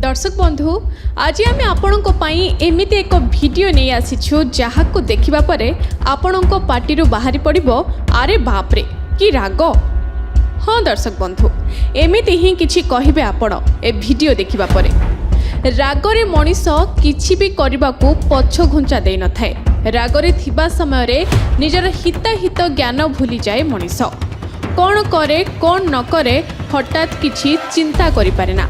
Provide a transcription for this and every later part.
ଦର୍ଶକ ବନ୍ଧୁ, ଆଜି ଆମେ ଆପଣଙ୍କ ପାଇଁ ଏମିତି ଏକ ଭିଡ଼ିଓ ନେଇ ଆସିଛୁ, ଯାହାକୁ ଦେଖିବା ପରେ ଆପଣଙ୍କ ପାଟିରୁ ବାହାରି ପଡ଼ିବ, "ଆରେ ବାପରେ, କି ରାଗ!" ହଁ ଦର୍ଶକ ବନ୍ଧୁ, ଏମିତି ହିଁ କିଛି କହିବେ ଆପଣ ଏ ଭିଡ଼ିଓ ଦେଖିବା ପରେ। ରାଗରେ ମଣିଷ କିଛି ବି କରିବାକୁ ପଛଘୁଞ୍ଚା ଦେଇନଥାଏ। ରାଗରେ ଥିବା ସମୟରେ ନିଜର ହିତାହିତ ଜ୍ଞାନ ଭୁଲିଯାଏ ମଣିଷ। କ'ଣ କରେ, କ'ଣ ନ କରେ, ହଠାତ୍ କିଛି ଚିନ୍ତା କରିପାରେ ନା।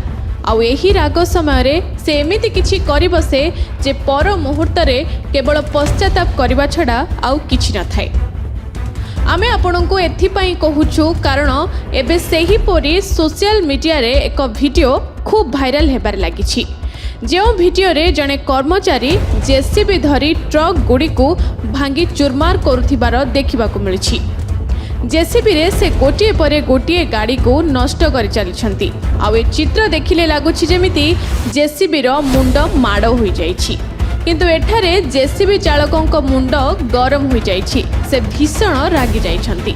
ଆଉ ଏହି ରାଗ ସମୟରେ ସେ ଏମିତି କିଛି କରିବସେ ଯେ ପର ମୁହୂର୍ତ୍ତରେ କେବଳ ପଶ୍ଚାତାପ କରିବା ଛଡ଼ା ଆଉ କିଛି ନଥାଏ। ଆମେ ଆପଣଙ୍କୁ ଏଥିପାଇଁ କହୁଛୁ, କାରଣ ଏବେ ସେହିପରି ସୋସିଆଲ ମିଡ଼ିଆରେ ଏକ ଭିଡ଼ିଓ ଖୁବ୍ ଭାଇରାଲ ହେବାରେ ଲାଗିଛି, ଯେଉଁ ଭିଡ଼ିଓରେ ଜଣେ କର୍ମଚାରୀ ଜେସିବି ଧରି ଟ୍ରକ୍ ଗୁଡ଼ିକୁ ଭାଙ୍ଗି ଚୁରମାର କରୁଥିବାର ଦେଖିବାକୁ ମିଳିଛି। ଜେସିବିରେ ସେ ଗୋଟିଏ ପରେ ଗୋଟିଏ ଗାଡ଼ିକୁ ନଷ୍ଟ କରି ଚାଲିଛନ୍ତି। ଆଉ ଏ ଚିତ୍ର ଦେଖିଲେ ଲାଗୁଛି ଯେମିତି ଜେସିବିର ମୁଣ୍ଡ ମାଡ଼ ହୋଇଯାଇଛି। କିନ୍ତୁ ଏଠାରେ ଜେସିବି ଚାଳକଙ୍କ ମୁଣ୍ଡ ଗରମ ହୋଇଯାଇଛି। ସେ ଭୀଷଣ ରାଗି ଯାଇଛନ୍ତି।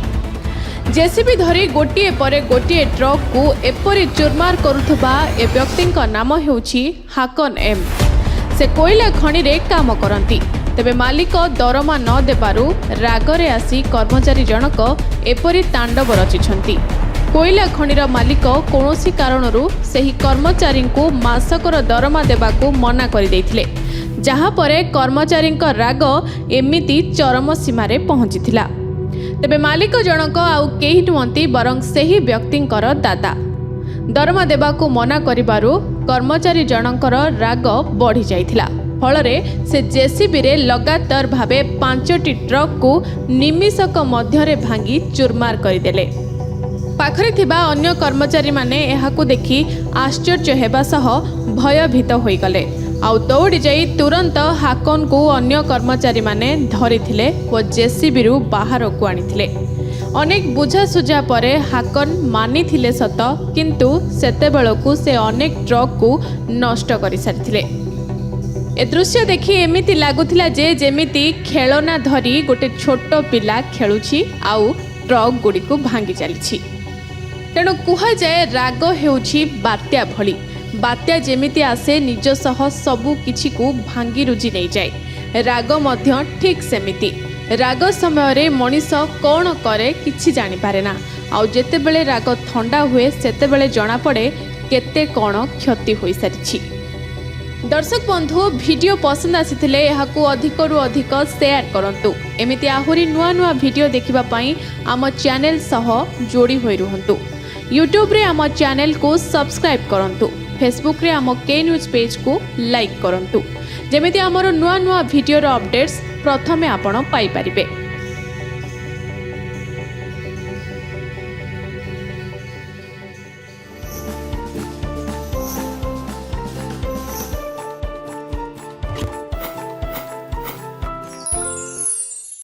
ଜେସିବି ଧରି ଗୋଟିଏ ପରେ ଗୋଟିଏ ଟ୍ରକ୍କୁ ଏପରି ଚୁରମାର କରୁଥିବା ଏ ବ୍ୟକ୍ତିଙ୍କ ନାମ ହେଉଛି ହାକନ ଏମ୍। ସେ କୋଇଲା ଖଣିରେ କାମ କରନ୍ତି। ତେବେ ମାଲିକ ଦରମା ନ ଦେବାରୁ ରାଗରେ ଆସି କର୍ମଚାରୀ ଜଣକ ଏପରି ତାଣ୍ଡବ ରଚିଛନ୍ତି। କୋଇଲା ଖଣିର ମାଲିକ କୌଣସି କାରଣରୁ ସେହି କର୍ମଚାରୀଙ୍କୁ ମାସକର ଦରମା ଦେବାକୁ ମନା କରିଦେଇଥିଲେ, ଯାହାପରେ କର୍ମଚାରୀଙ୍କ ରାଗ ଏମିତି ଚରମ ସୀମାରେ ପହଞ୍ଚିଥିଲା। ତେବେ ମାଲିକ ଜଣକ ଆଉ କେହି ନୁହନ୍ତି, ବରଂ ସେହି ବ୍ୟକ୍ତିଙ୍କର ଦାଦା। ଦରମା ଦେବାକୁ ମନା କରିବାରୁ କର୍ମଚାରୀ ଜଣଙ୍କର ରାଗ ବଢ଼ିଯାଇଥିଲା। ଫଳରେ ସେ ଜେସିବିରେ ଲଗାତାର ଭାବେ ପାଞ୍ଚଟି ଟ୍ରକ୍କୁ ନିମିଷକ ମଧ୍ୟରେ ଭାଙ୍ଗି ଚୁରମାର କରିଦେଲେ। ପାଖରେ ଥିବା ଅନ୍ୟ କର୍ମଚାରୀମାନେ ଏହାକୁ ଦେଖି ଆଶ୍ଚର୍ଯ୍ୟ ହେବା ସହ ଭୟଭୀତ ହୋଇଗଲେ। ଆଉ ଦୌଡ଼ି ଯାଇ ତୁରନ୍ତ ହାକନକୁ ଅନ୍ୟ କର୍ମଚାରୀମାନେ ଧରିଥିଲେ ଓ ଜେସିବିରୁ ବାହାରକୁ ଆଣିଥିଲେ। ଅନେକ ବୁଝାସୁଝା ପରେ ହାକନ ମାନିଥିଲେ ସତ, କିନ୍ତୁ ସେତେବେଳକୁ ସେ ଅନେକ ଟ୍ରକ୍କୁ ନଷ୍ଟ କରିସାରିଥିଲେ। ଏ ଦୃଶ୍ୟ ଦେଖି ଏମିତି ଲାଗୁଥିଲା ଯେ ଯେମିତି ଖେଳନା ଧରି ଗୋଟେ ଛୋଟ ପିଲା ଖେଳୁଛି ଆଉ ଟ୍ରକ୍ ଗୁଡ଼ିକୁ ଭାଙ୍ଗି ଚାଲିଛି। ତେଣୁ କୁହାଯାଏ, ରାଗ ହେଉଛି ବାତ୍ୟା ଭଳି। ବାତ୍ୟା ଯେମିତି ଆସେ, ନିଜ ସହ ସବୁ କିଛିକୁ ଭାଙ୍ଗି ରୁଜି ନେଇଯାଏ, ରାଗ ମଧ୍ୟ ଠିକ୍ ସେମିତି। ରାଗ ସମୟରେ ମଣିଷ କ'ଣ କରେ କିଛି ଜାଣିପାରେ ନା। ଆଉ ଯେତେବେଳେ ରାଗ ଥଣ୍ଡା ହୁଏ, ସେତେବେଳେ ଜଣାପଡ଼େ କେତେ କ'ଣ କ୍ଷତି ହୋଇସାରିଛି। ଦର୍ଶକ ବନ୍ଧୁ, ଭିଡ଼ିଓ ପସନ୍ଦ ଆସିଥିଲେ ଏହାକୁ ଅଧିକରୁ ଅଧିକ ସେୟାର କରନ୍ତୁ। ଏମିତି ଆହୁରି ନୂଆ ନୂଆ ଭିଡ଼ିଓ ଦେଖିବା ପାଇଁ ଆମ ଚ୍ୟାନେଲ ସହ ଯୋଡ଼ି ହୋଇ ରୁହନ୍ତୁ। ୟୁଟ୍ୟୁବରେ ଆମ ଚ୍ୟାନେଲକୁ ସବସ୍କ୍ରାଇବ୍ କରନ୍ତୁ। ଫେସବୁକରେ ଆମ କେ ନ୍ୟୁଜ୍ ପେଜ୍କୁ ଲାଇକ୍ କରନ୍ତୁ, ଯେମିତି ଆମର ନୂଆ ନୂଆ ଭିଡ଼ିଓର ଅପଡେଟ୍ସ ପ୍ରଥମେ ଆପଣ ପାଇପାରିବେ।